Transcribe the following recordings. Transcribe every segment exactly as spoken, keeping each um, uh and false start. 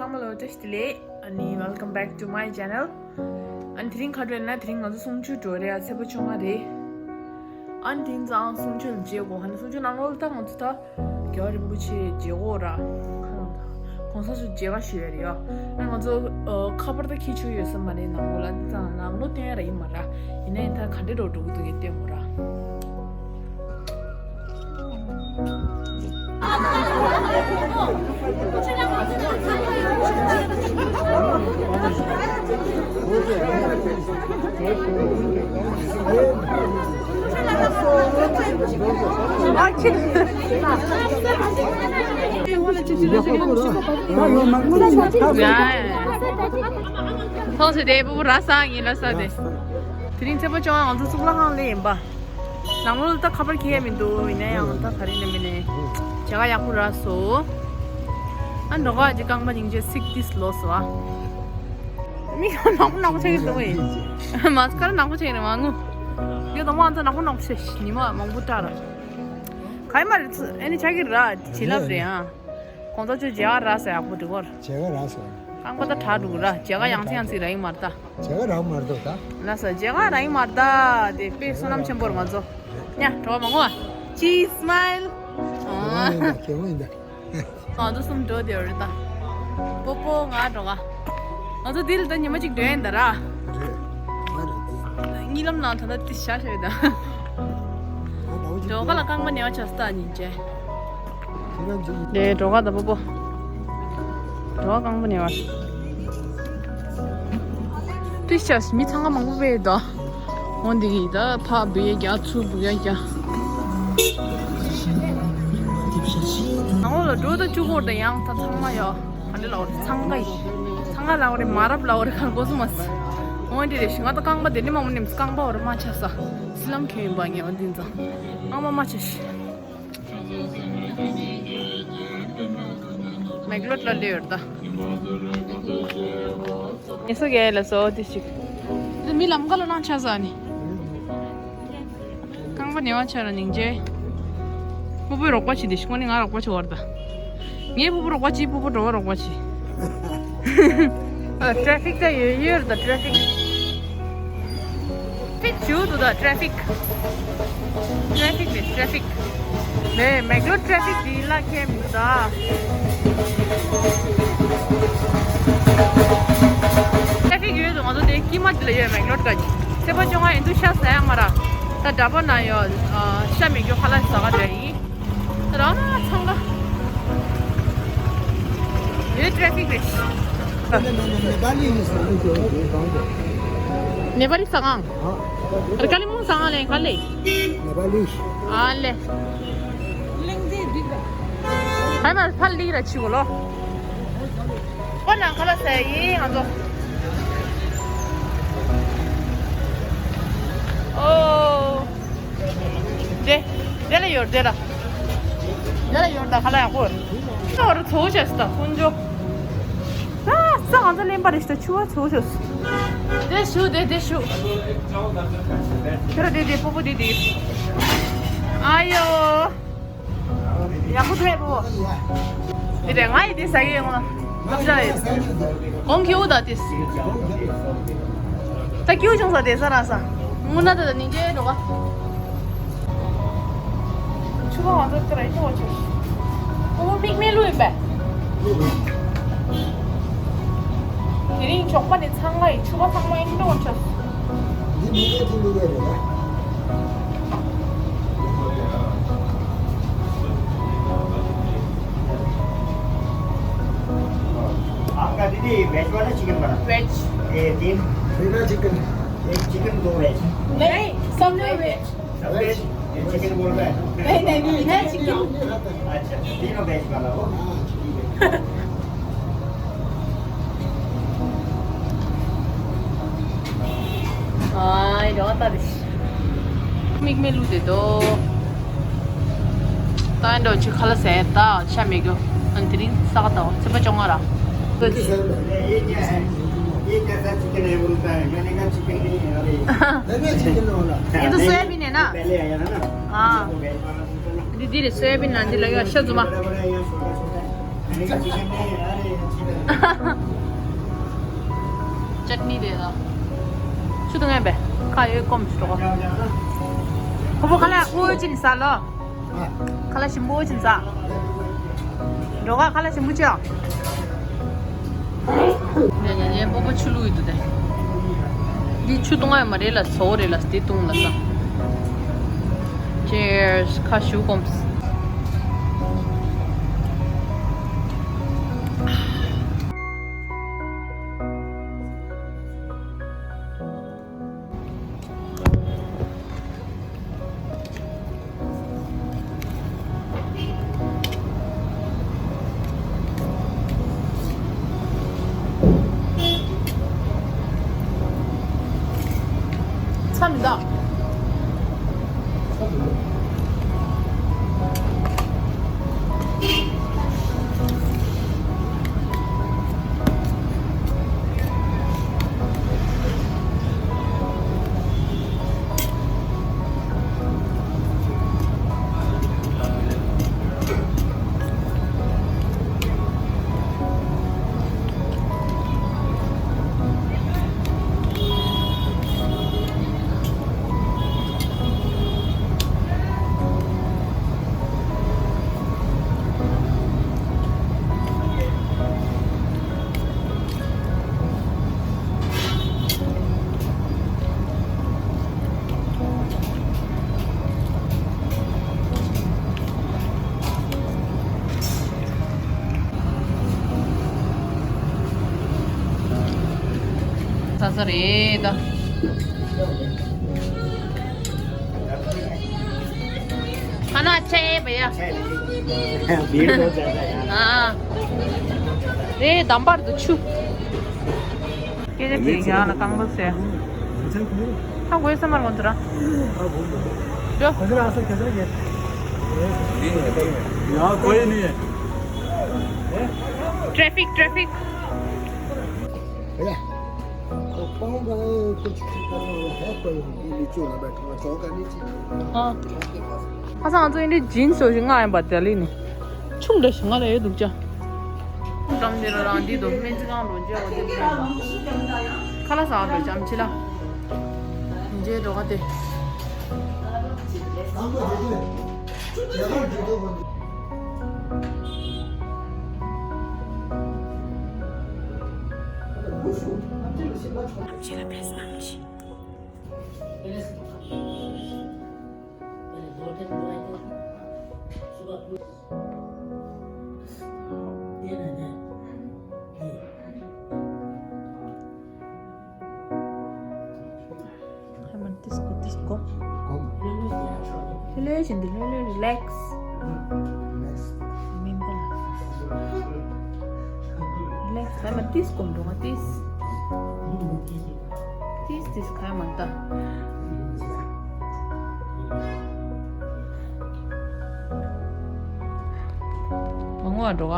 ཚང་མ་ལ་བཀྲ་ཤིས་བདེ་ལེགས། ཨ་ནི་welcome back to my channel. ཨ་ནི་དེ་རིང་ག་རེ་རེད་ན། དེ་རིང་ང་ཚོ་གསུང་ཆོས་འགྲོ་རེད། ཚེས་པ་བཅོ་ལྔ་རེད། ཨ་ནི་དེང་སང་གསུང་ཆོས་ལ་མཇལ་དགོས། ཧ་ནི་གསུང་ཆོས་ནང་ལོགས་ལ་ད་ང་ཚོ་ད་རྒྱལ་བ་རིན་པོ་ཆེ་མཇལ་དགོས་ར། གོང་ས་མཆོག་མཇལ་ཁ་ཞུ་ཡ་རེད་ཡ། ཨ་ནི་ང་ཚོ་ཨ་ཁ་པར་ད་འཁྱེར་ཆོག་ཡོད་ས་མ་རེད། ནང་ལོགས་ལ་ད་ནང་ལོགས་སྟོན་ཡ་ར་ཡིན་མ་ར། ཡིན་ན་ཡིན་ད་ག་འདྲས་འགྲོ་འགྲོ་གི་འདུག་གི་སྟོན་དགོས་ར། ཐོག་སེ་དེ་བུ་ར་ས་ཡིན་ལ་ས་དེ། དེ་རིང་ཚེས་པ་བཅོ་ལྔ་ང་ཚོ་གཙུག་ལག་ཁང་ལ་ཡིན་པ། ནང་ལོགས་ལ་ད་ཁ་པར་འཁྱེར་ཡ་མི་འདུག་ཡིན་ན་ཡང་ད་ག་རེ་ཡིན་ན་མིན་ནས་བྱ་དགའ་ཡག་པོ་རག་སོང་། ཨ་འགྲོ་ག་ཅིག་རྐང་པ་སྙིང་རྗེ་སིག་ཏིས་ལོས་སོ་ཨ། མིག་ནག་པོ་ནག་པོ་ཆགས་ཀྱི་འདུག་ཨེ། མ་སི་ཁ་ར་ནག་པོ་ཆགས་ཀྱི་རེད་མ་ངུ། ཡོད་དོ་མ་ཚོ་ནག་པོ་ནག་པོ་ཆགས་ཉི་མ་མང་པོ་བཀྲ་ར། ག་ཡི་མ་རེད་ཚོ་ཨེ་ནི་ཆགས་ཀྱི་ར་བྱིན་རླབས་རེད་ཨ། གོང་ས་མཆོག་མཇལ་ཁ་རག་སོང་ཡག་པོ་འདུག་གོ། མཇལ་ཁ་རག་སོང་། རྐང་པ་ད་དྲག་འདུག་ར། མཇལ་ཁ་ཡང་ཚིག་ཡང་ཚིག་རག་གི་མ་རེད་ད། མཇལ་ཁ་རག་མ་རེད་ད། ལགས་སོ། མཇལ་ཁ་རག་གི་མ་རེད་ད། དེ་དཔེ་བསོད་ནམས་ཆེན་པོ་རེད་ང་ཚོ། ཉ་གྲོགས་མང་པོ། Cheese smile། ཨ། ང་ཚོ་གསུམ་འགྲོ་བསྡད་ཡོད་རེད་ད། པོ་པོ་ང་གྲོགས། ང་ཚོ་འདི་ལ་ད་ཉི་མ་གཅིག་འགྲོ་ཡིན་ད་ར། རེད། མ་རེད་དེ། གཉིད་ལམ་ནང་ད་ལྟ་དེ་བཞག་བཞག་ཡོད་ད། ད་ལྟ་འོ་ཅིག་གྲོགས་ལ་རྐང་པ་ཉལ་བ་ཆགས་སྟངས་ཉིན་བྱས། དེ་གྲོགས་དང་པོ་པོ། གྲོགས་རྐང་པ་ཉལ་བ། ཏིས་ཆགས་མི་ཚང་མ་མང་པོ་བས་ད། འོན་ཏེ་གི་ད་ཕ་བུ་ཡ་རྒྱ་ཚུ་བུ་ཡ་རྒྱ། ནང་ལོགས་ལ་འགྲོ་ད་བཅུག་གོ་ད་ཡང་ད་ཚང་མ་ཡོད། ག་འདྲ་ལབ་རེད། འཚང་ཁ་ཡིན། འཚང་ཁ་ལབ་རེད། མ་རབས་ལབ་རེད། གང་གོ་སུ་མ་སི། འོན་ཏེ་རེད་ཤི་ང་ད་རྐང་པ་དེ་ནི་མང་པོ་ནེམ་སི་རྐང་པ་བར་མ་ཆགས་ས། སི་ལམ་ཁྱོད་ཡིན་པ་ངས་འོན་ཏེ་ཚང་རྐང་པ་མ་ཆགས་ཤི། མེག་ལོད་ལ་ལེ་ཡོད་ད། ངེ་སོ་གས་ལ་སོ་དེ་ཞིག་དེ་མི་ལམ་ཀ་ལ་ནང་ཆ་ས་ནི། རྐང་པ་ཉལ་བ་ཆ་ར་སྙིང་རྗེ། ཕུ་བོའི་རོགས་པ་བྱེད་དེ་ཤི་ཁོ་ནི་ང་རོགས་པ་བྱེད་བར་ད། ངའི་ཕུ་བོ་རོགས་པ་བྱེད། ཕུ་བོ་འགྲོ་བ་རོགས་པ་བྱེད། ཨ་ཊེ་ཕིག་ད་ཡོད་ཡོད་རེད་ད་ཊེ་ཕིག་ཊེ་ཕིག་ཞུ་འདུག་ད། ཊེ་ཕིག་ཊེ་ཕིག་རེད། ཊེ་ཕིག་ནས་མེག་ལོ་ཊེ་ཕིག་འདི་ལ་ཁྱེད་མི་ད། ཊེ་ཕིག་ཡོད་འདུག་ང་ཚོ་དེ་དཀྱིལ་མ་འདི་ལ་ཡོད། མེག་ལོ་ག་ཅི་ཚེས་པ་བཅོ་ལྔ་ཡིན་དུས་ཤ་ཟ་ཡག་མ་རག་ད་འདྲ་པོ་ན་ཡོད། ཤ་མེད་རྒྱུ་ཁ་ལག་ཟ་ག་འདྲ་ཡིན། རང་ན་འཚང་ཁ། ཡོད་ཊེ་ཕིག་རེད། ནེ་པ་ལི་ཟ་ཁང་། ར་ཀ་ལི་མོང་ཟ་ཁང་ལས་ག་ལས། ཨ་ལས། ཧའི་མ་ཕར་ལི་ར་ཆི་གོ་ལོ། ཁོ་ནང་ཁ་ལ་ཟ་ཡིན་ང་ཚོ། ཨོ། དེ། དེ་ལ་ཡོད་དེ་ལ། དེ་ལ་ཡོད་ད་ཁ་ལ་ཡག་པོ། ད་བར་ཚོ་བྱས་སུ་ད་ཁོང་ཚོ། ད་ས་ང་ཚོ་ལེན་པ་རེད་ད་ཆུ་བ་ཚོ་བྱས་སུ། དེ་ཞུ་དེ་དེ་ཞུ། དེ་ར་དེ་དེ་པོ་པོ་དེ་དེ། ཨ་ཡོ། ཡག་པོ་འདུག་ཨེ་པོ། དེ་རེད་ང་ཡི་དེ་ཟ་གི་ཡོད་ང་། ལབ་བྱ་ཡོད། གོང་ཁེའུ་ད་དེ། ད་ཁེའུ་ཆུང་ས་དེ་ས་ར་ས། དངུལ་ན་ད་ད་ནི་ཅེ་འགྲོ་ག་ཆུ་བ་ང་ཚོ་ཏི་ར་ཡི་ཏོ་ཆུ། ཨོ་མིག་མེ་ལུ་ཡིན་པས། དེ་རིང་ཞོགས་པ་ནས་ཚང་མ་ཡི་ཆུ་བ་ཚང་མ་ཡི་ཏོ་ཆུ། འདི་མི་ལས་ཀྱི་ལུ་ཡ་རེད་ལ། आपका दीदी वेज वाला चिकन वाला? वेज। ये तीन। बिना चिकन। एक चिकन, दो वेज। नहीं, सब वेज। सब वेज? ये चिकन बोल रहा है। नहीं, नहीं, नहीं, नहीं, चिकन। अच्छा, तीनों वेज वाला हो। ཨ་ཡོང་ད་རེ། མིག་མེ་ལུ་དེ་དོ། ད་འགྲོ་ཆུ་ཁ་ལ་ཟས་ད་ཤ་མེད་གོ། ཨན་དེ་རིང་ས་ག་ད་ཚེས་པ་བཅོ་ལྔ་ར། ये कैसा चिकन है बोलता है? मैंने कहा चिकन नहीं है। अरे ये तो सोयाबीन है ना? पहले आया था ना। हाँ। दीदी रे सोयाबीन ना दिला या शजुमा। बड़ा बड़ा है या छोटा छोटा है। मैंने कहा चिकन नहीं है। अरे चिकन। ཅཊ་ནི་དེ་དང་། ཆུ་དུང་ངན་པས། ཁ་ཡོད་སྐོམ་ཞིག་འགྲོ་གོ། ཁོ་བོ་ཁ་ལག་ཨོ་ཅིན་ཟ་ལོ། ཁ་ལག་ཞིམ་པོ་ཅིན་ཟ། འགྲོ་ག་ཁ་ལག་ཞིམ་པོ་ཅིག་ཨ། ཉེ་ཉེ་ཉེ་སྤོ་བོ་ཆུ་བླུག་ཡོད་དུ་དེ། འདི་ཆུ་བཏུང་ཡ་མ་རེད་ལ་བཟོ་རེད་ལ་འདི་བཏུང་ལ་ས། Cheers། ཁ་ཞུ་སྐོམ། ཚ་མི་འདུག་ཚ་ཚ་རེད་ད། खाना अच्छा है भैया। भीड़ बहुत ज्यादा है यहाँ। हाँ। ए दम भर दो छू। के जे के यहाँ ना कांगो से। हाँ कोई समर कौन तरह। जो। यहाँ कोई नहीं है। Traffic traffic. भैया, पाँव में कुछ करने वाला है कोई? ये नीचे वाला बैठा हुआ, चौका नीचे। हाँ। ཁ་སང་ང་ཚོ་འདི་ཇིན་སོ་ཞིག་ང་ཡིན་པ་དེ་ལི་ནི། ཆུང་འདྲ་ཞིག་ང་ལ་ཡོད་འདུག་ཅག་འགྲམ་འདི་ལ་རང་འདི་དུ་སྨན་རྩིས་ཁང་རོ་འཇལ་བ་དེ་ལ། ཁ་ལག་ཟ་འགྲོ་ཅམ་ཆི་ལ། འཇལ་འགྲོ་ག་དེ། ཧ་མ་ཏིས་ཀོ་ཏིས་ཀོ། ལྷོད་ལྷོད་བཞིན་དུ་ལྷོད་ལྷོད་རི་ལེགས། རི་ལེགས། མིན་པ་ལ། རི་ལེགས། ཧ་མ་ཏིས་ཀོ་འགྲོ་མ་ཏིས། ཏིས་ཏིས་ཁ་མ་ཏ། མང་བ་འགྲོ་ག་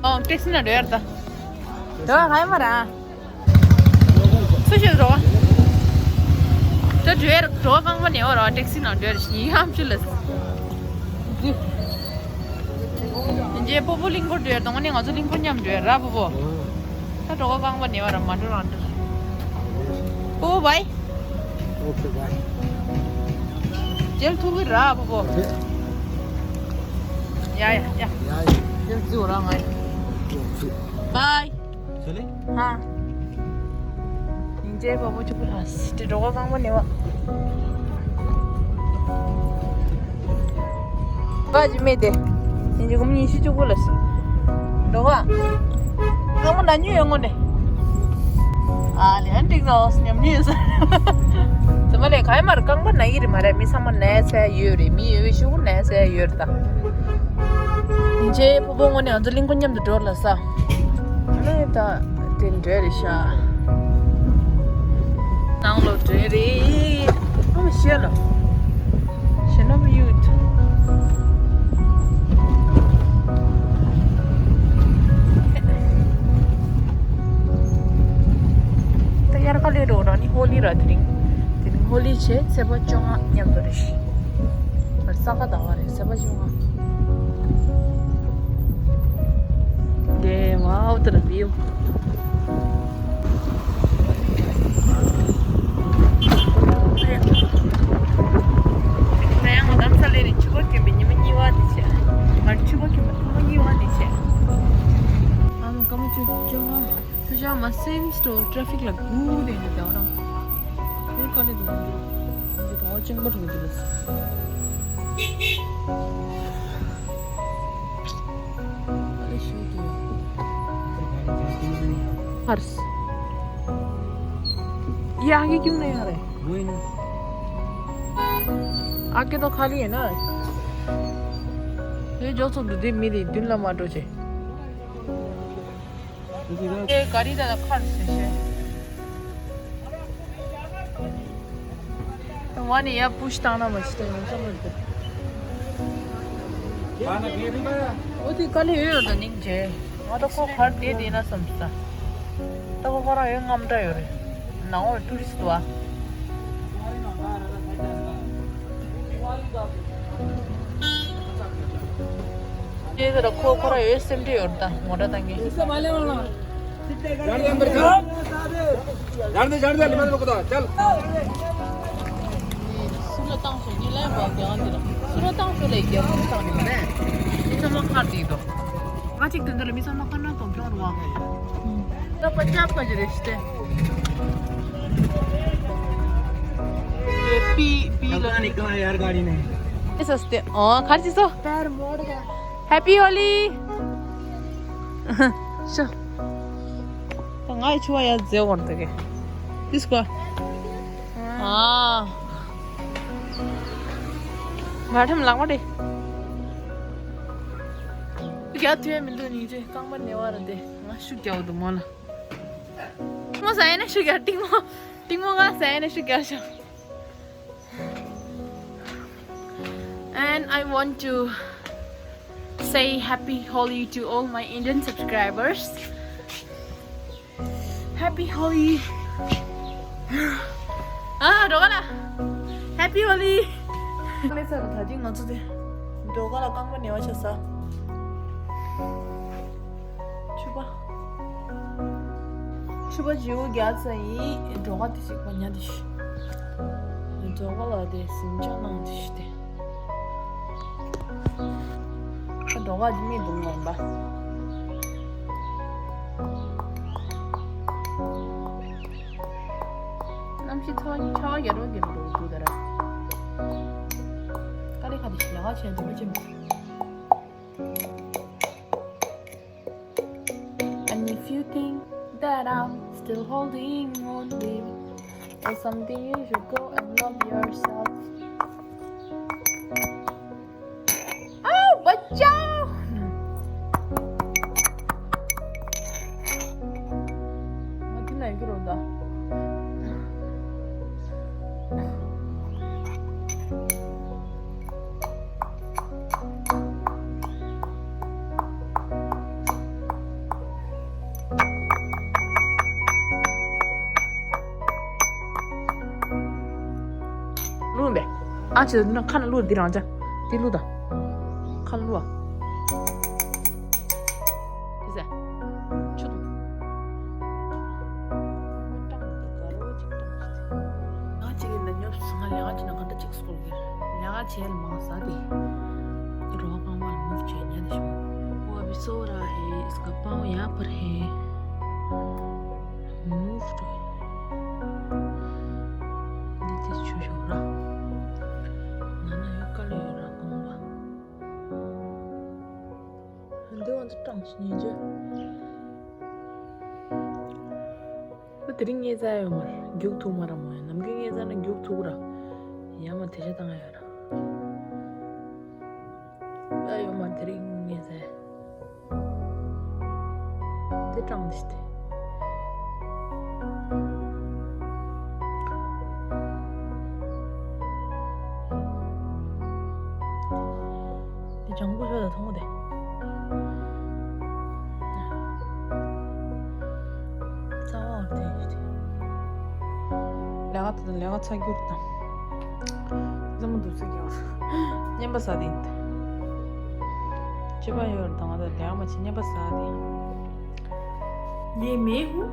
ཨོ། ཊེག་སི་ནང་འགྲོ་ཡར་ད། འགྲོ་ག་ཧའི་མ་ར། སུ་ཞིག་འགྲོ་ག་ད་འགྲོ་ཡར་འགྲོ་ག་རྐང་པ་ནས་བ་ར་ཊེག་སི་ནང་འགྲོ་ཡར་ཡི་ཧམ་ཆུ་ལ། ཡིན་རྗེས་སྤོ་བོ་གླིང་སྐོར་འགྲོ་ཡར་དང་ནི་ང་ཚོ་གླིང་སྐོར་མཉམ་འགྲོ་ཡར་ར་སྤོ་བོ། ད་འགྲོ་ག་རྐང་པ་ནས་བ་ར་མ་འགྲོ་རང་འགྲོ། སྤོ་བོ་བའི། ཨོ་ཁེ་བའི། རྗེས་ཐུག་གི་ར་སྤོ་བོ། ཡ་ཡ་ཡ། ཡ་ཡ། རྗེས་ཐུག་ར་ང་ཡ། ཨོ་ཁེ། བའི། ཧ། ཡིན་རྗེས་སྤོ་བོ་ཆུ་བུ་ལ་སི་ཏི་འགྲོ་ག་རྐང་པ་ནས་བ། བ་ཇི་མེད་དེ། ཡིན་རྗེས་སྒོར་མོ་ཉི་ཤུ་ཆུ་བུ་ལ་སི། འགྲོ་ག་རྐང་པ་ན་ཉུ་ཡོང་ངོ་ནས། ཨ་ལེ་ཨན་འགྲིག་རོགས་ཉམས་ཉུས་ཟ། ཚང་མ་ལས་ག་ཡ་མར་རྐང་པ་ན་ཡི་རེད་མ་རེད། མི་ཚང་མ་ན་ཡ་ཚ་ཡོད་རེད། མི་ཡོད་ཤུགས་ན་ཡ་ཚ་ཡོད་རེད་ད། ཡིན་རྗེས་སྤོ་བོ་ངོ་ནས་ང་ཚོ་གླིང་བུ་མཉམ་དུ་འགྲོ་ལ་ས། ཨ་ནི་ད་དེ་འདྲ་རེད་ཤག་ནང་ལོགས་འདྲ་རེད། ཨ་མ་ཤེས་ལ། ཤེས་ན་མི་ཡོད། ད་ ལས་འགྲོ་རང་ནི་ཧོ་ལི་ར་དེ་རིང་། དེ་རིང་ཧོ་ལི་བྱས་ཚེས་པ་བཅོ་ལྔ་མཉམ་དུ་རེད་ཤི། ས་ག་ཟླ་བ་རེད། ཚེས་པ་བཅོ་ལྔ། དེ་ཝའོ་དེ་ར་བིའུ། ད་ཡང་ང་སྐམ་ས་ལས་ནས་ཕྱུ་པ་གྱོན་པའི་ཉི་མ་གཉིས་པ་དེ་བྱས། ང་ཕྱུ་པ་གྱོན་པའི་ཐེངས་མ་གཉིས་པ་དེ་བྱས། ཨ་མ་སྐར་མ་བཅུ་བཅོ་ལྔ། སུ་ཅང་མ་སེམས་སྟོ་ཊ་ཕིག་ལ་སྒུག་བསྡད་ནས་བསྡད་པ་རང་། ཡོད་ག་ལེ་འདུག་འདི་གྲོང་བ་ཅིང་པ་གྲོང་འདི་ལ་སུ། ག་ལེ་ཞུ་གི་ཡོད། ཧར་སི། ཡ་གི་ཀྱུང་ནེ་ཡ་རེ། ཨ་ཀེ་ཏོ་ཁ་ལི་ཡིན་ན། ཡོད་འཇོག་ཚོགས་འདུ་འདི་མི་རེ་མདུན་ལ་མ་འགྲོ་བྱེད། ཨེ་ག་རི་ད་ལ་ཁར་ཟེར་ཤེ། ཝ་ནི་ཡ་པུཤ་བཏང་ན་མ་ཤི་ཏེ་ཡོང་ས་མི་འདུག་འོ་དེ་དཀའ་ལས་ཡོད་ཡོད་ད་སྙིང་རྗེ། ང་ད་ཁོ་གར་བསྡད་བསྡད་ན་བསམ་ས། ད་ཁོ་ཁོ་རང་ཡོད་རྔམ་འདྲ་ཡོད་རེད། ནང་འོ་ཊུ་རི་སི་ཊི་བ། ཁོ་ཁོ་རང་ཡོད་སེམས་ཁྲལ་ཡོད་ད་མོ་ཊ་བཏང་གི། སུ་ལ་བཏང་སོང་ངས་ལན་པ་རྒྱག་འདི་ར། སུ་ལ་བཏང་སོང་ལས་རྒྱག་སུ་བཏང་ནི་མ་རེད། མི་ཚང་མ་ཁར་དེ་དོ། ང་གཅིག་དོན་དུ་ལ་མི་ཚང་མ་ཁར་ན་དོམ་ཕྱོགས་རུ་བ། ད་པ་ཅབ་པ་ཅི་རེད་ཤི་སྟེ། པི་པི་ལ་ནི་ཀ་ཡར་ག་རི་ནས། ཨེ་སོ་སྟེ་ཨོ་ཁར་ཅི་སོ། ཧེ་པི་ཧོ་ལི། ཤ། ད་ང་ཡི་ཆུ་བ་ཡ་རྫས་འོར་འདུག་གེ། ཏིས་ཀོ། ཨ། མ་ཐམ་ལག་མ་དེ། རྒྱ་ཐུའི་མི་འདུག་ནི་ཅེ་རྐང་པ་ནེ་བ་ར་དེ་ང་ཤུགས་རྒྱག་འདུག་མོ་ལ། ཏིང་མོ་ཟ་ཡ་ན་ཤུགས་རྒྱག་ཏིང་མོ། ཏིང་མོ་ང་ཟ་ཡ་ན་ཤུགས་རྒྱག་ཤོག And I want to say happy Holi to all my Indian subscribers. Happy Holi. ཨ་འགྲོ་ག་ལ། Happy Holi. ལེ་ཚ་ད་ཅིག་ང་ཚོ་དེ་འགྲོ་ག་ལ་རྐང་པ་ནེ་བ་ཆ་ས། ཕྱུ་པ། ཕྱུ་པ་བྱིའུ་རྒྱ་ཚ་ཡིན་འགྲོ་ག་དེ་ཞིག་པ་ཉ་དེ་ཞུ། འགྲོ་ག་ལ་དེ་ཟིན་ཆ་ནང་དེ་ཞུ་དེ། ད་འགྲོ་ག་དེ་མི་འདུག་ངོམ་པ། གནམ་གཤིས་ཚ་བ་ཆར་པ་རྒྱག་རོགས་རྒྱག་རོགས་འདུག་ད་ར། དཀའ་ལས་ཁག་དེ་ཞིག་ལས་ཀ་བྱས་འདུག་པ་ཅི་མི། And if you think that I'm still holding on, baby, or something, you should go and love yourself. Oh, बच्चा! ང་དེ་ན་ཡོད་ཀྱི་རེད་ད། བླུགས་འདི། ཨ་ཅེ་ན་ཁ་ན་བླུགས་འདི་རང་ཅག་འདི་བླུགས་ད། ཁ་ན་བླུགས་ཨ། དེ་ཟེ། ཆུ་དང་། ང་གཅིག་ཡིན་ན་ཉོབ་སོང་། ང་ལས་ཀ་བྱེད་ན་ག་འདྲ་གཅིག་སྐོར་གྱི་ལས་ཀ་བྱེད་ལ་མང་ས་དེ། རོ་རྐང་པ་ལ་མུར་བྱས་ཉལ་ནས་བཞུགས། वो अभी सो रहा है, इसका पाँव यहाँ पर है। Move to འདི་དེ་ཆུ་ཞོག་ར། ང་ན་ཡོད་དཀའ་ལས་ཡོད་ར་རྐང་པ། འདི་བ་འདི་སྐྲངས་ཤིང་ཉན་རྒྱུ། ད་དེ་རིང་ངས་བཙལ་ཡོད་མ་རེད། རྒྱུག་ཐུབ་མ་རེད་མོ། ཡང་ནམ་རྒྱུན་ངས་བཙལ་ན་རྒྱུག་ཐུབ་ར། ཡང་མ་དེ་ཆ་བཏང་ཡ་ཡོད་ར། བཙལ་ཡོད་མ་རེད། དེ་རིང་ངས་བཙལ། དེ་སྐྲངས་ཏེ་སྟེ། དེ་ལྗང་གུ་ཤོ་དང་མཐོང་དེ། རྩ་བ་འོར་དེ་སྟེ། ད་ལས་ཀ་ཚར་རྒྱུ་དང་། རྩེད་མོ་འདུག་ཚེ་རྒྱག་ར། བརྙན་པ་ཟ་དེ་ཡིན་ད། སྤྱོད་པ་ཡོད་ར་དང་ང་ད་ལས་ཀ་མ་བྱེད་བརྙན་པ་ཟ་དེ་ཡིན། ये मैं हूँ,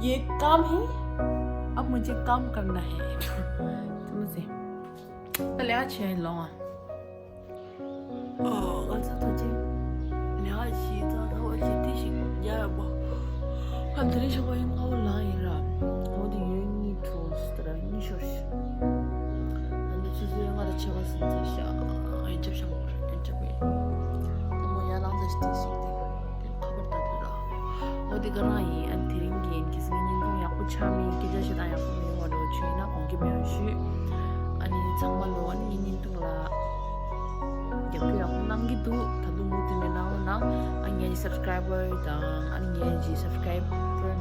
ये काम है, अब मुझे काम करना है। समझे? ད་ལས་ཀ་བྱས་ལོང་ཨ། ཨོ། ང་ཚོ་ད་ཅི་ལས་ཀ་བྱེད་ཙང་ད་འོ་ཅི་ཏི་ཞིག་ཉལ་ཡོད་པ། ཨ་དེ་རིང་ཞོགས་པ་ཡིན་སྔ་པོ་ལངས་ཡིན་ར། འོ་དེ་ཡོད་གཉིད་འཕྲོ་སི་ཏི་ར་གཉིད་ཤོར་ཤི། ཨ་འདི་ཆུ་ཚོད་ལྔ་དང་ཕྱེད་ཀ་ཟིན་ཚེ་ཤ་ཨེ་འཇབ་ཤ་མོ་རེད་ཨེ་འཇབ་པས། ད་མོ་ཡར་ལངས་ཚེ་ཏི་ཞིག་དེ་དེ་ཁ་པར་ལྟ་དུས་ར། འོ་དེ་ག་རང་ཡིན། ཨ་དེ་རིང་གི་ཡིན་གི་སི་ངའི་བརྙན་ཐུང་ཡག་པོ་ཆགས་མིན་སྐད་ཆ་བཤད་སྟངས་ཡག་པོ་མིན་བ་འགྲོ་ཆུ་ཡིན་ན་དགོངས་ཀྱི་མེད་ཞུས། ཨ་ནི་ཚང་མ་ལོ་ཨ་ནི་ངའི་བརྙན་ཐུང་ལ་རྒྱབ་སྐྱོར་ཡག་པོ་གནང་གི་འདུག་ད་དུང་མུ་མཐུད་ནས་གནང་རོགས་གནང་། ཨ་ངའི་སབ་སི་ཀ་རའི་བར་དང་ཨ་ངའི་སབ་སི་ཀ་རའི་བར་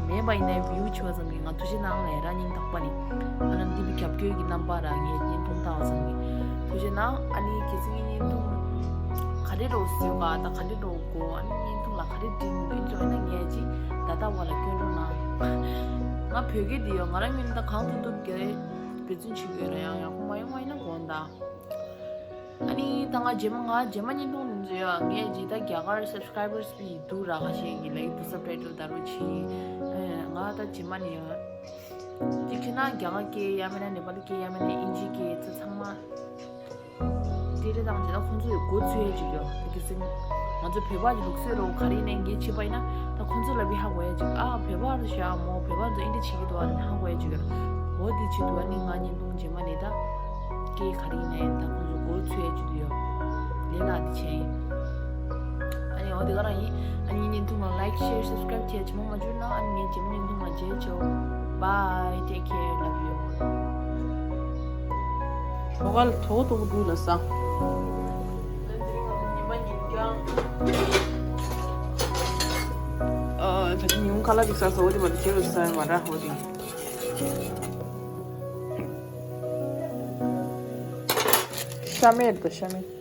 མེད་པ་ཡིན་ནའི་བིའུ་བྱེད་པ་ཙམ་གྱིས་ང་ཐུགས་རྗེ་གནང་ལས་ར་སྙིང་ཐག་པ་ནས་ཨ་རང་འདི་བི་རྒྱབ་སྐྱོར་གྱི་རྣམ་པ་ར་ངའི་བརྙན་ཐུང་ལྟ་བ་ཙམ་གྱིས་ཐུགས་རྗེ་གནང་། ཨ་ནི་གལ་སྲིད་ངའི་བརྙན་ཐུང་ག་རེ་རོགས་བཟོས་ག་ད་ག་རེ་རོགས་གོ་ཨ་ནི་བརྙན་ཐུང་ལ་ག་རེ་འགྲིག་མི་འགྲིག་ཡིན་ན་ངའི་ཅི་ད་ལྟ་བ་ལ་སྐྱོན་རོགས་གནང་། ང་བོད་སྐད་འདི་ཡོད་ང་རང་ཉིད་ད་གང་ཐུབ་ཐུབ་གི་འབད་བརྩོན་བྱེད་ཀྱི་ཡོད་ར་ཡང་ཡག་པོ་མ་ཡོང་བ་ཡིན་ན་དགོངས་དག་ཨ་ནི་ད་ང་རྗེས་མ་ང་རྗེས་མ་བརྙན་ཐུང་འདི་ཚོ་ཡ་ངས་ཇི་ལྟར་རྒྱ་གར་སབ་སི་ཀ་རའི་བར་སི་འདུག་ར་ཁ་ཤས་ཀྱི་ལའིག་འདུག་སབ་ཊའི་ཊལ་ལྟ་རོགས་གྱིས། ང་ད་རྗེས་མ་ནས་ཡ་གཅིག་བྱས་ན་རྒྱ་གར་སྐད་ཡང་མིན་ན་ནེ་པ་ལི་སྐད་ཡང་མིན་ན་ཨིན་ཇི་སྐད་ཚོ་ཚང་མ་དེ་རེད་དང་དེ་ད་ཁོང་ཚོས་མགོ་ཚོས་ཡས་ཅིག་ཡོད་དེ་གི་ཟིན་ང་ཚོ་བོད་པ་གི་ལུགས་སྲོལ་རོ་ག་རེ་ནས་འགྱེད་བྱེད་པ་ཡིན་ན་ད་ཁོང་ཚོ་ལ་བི་ཧ་གོ་ཡས་ཅིག་ཨ་བོད་པ་རེད་ཤག་མོ་བོད་པ་ཚོ་ཨིན་ཇི་བྱེད་ཀྱི་འདུག་ཨ་ནི་ཧ་གོ་ཡས་ཅིག་ཡོད་འོ་དེ་བྱེད་འདུག་ཨ་ནི་ང་བརྙན་ཐུང་རྗེས་མ་ནས་ད། སྐད་ག་རེ་ཡིན་ན་ཡང་ད་ཁོང་ཚོ་མགོ་ཚོས་ཡ་ཅིག་ཡོད། ལས་ལ་འདི་བྱས་ཡིན། ཨ་ནི་འོ་དེ་ག་རང་ཡིན། ཨ་ནི་བརྙན་ཐུང་ལ་ལའིག་ཤེར་སབ་སི་ཀ་རའིབ་བྱས་ཇི་མ་མ་བྱུང་ན་ཨ་ནི་ངའི་རྗེས་མ་བརྙན་ཐུང་ལ་མཇལ་ཆོག Bye, take care, love you all. ལོ་ག་ལ་དོ་དོ་འདུག་ལ་ས། ཨ་ད་ཉུང་ཁ་ལག་ཅིག་ཟ་ས་འོ་དེ་མ་དེ་ཁྱེད་རུ་ཟ་ཡ་མ་ར་འོ་དེ། ཤ་མེད་དོ་ཤ་མེད།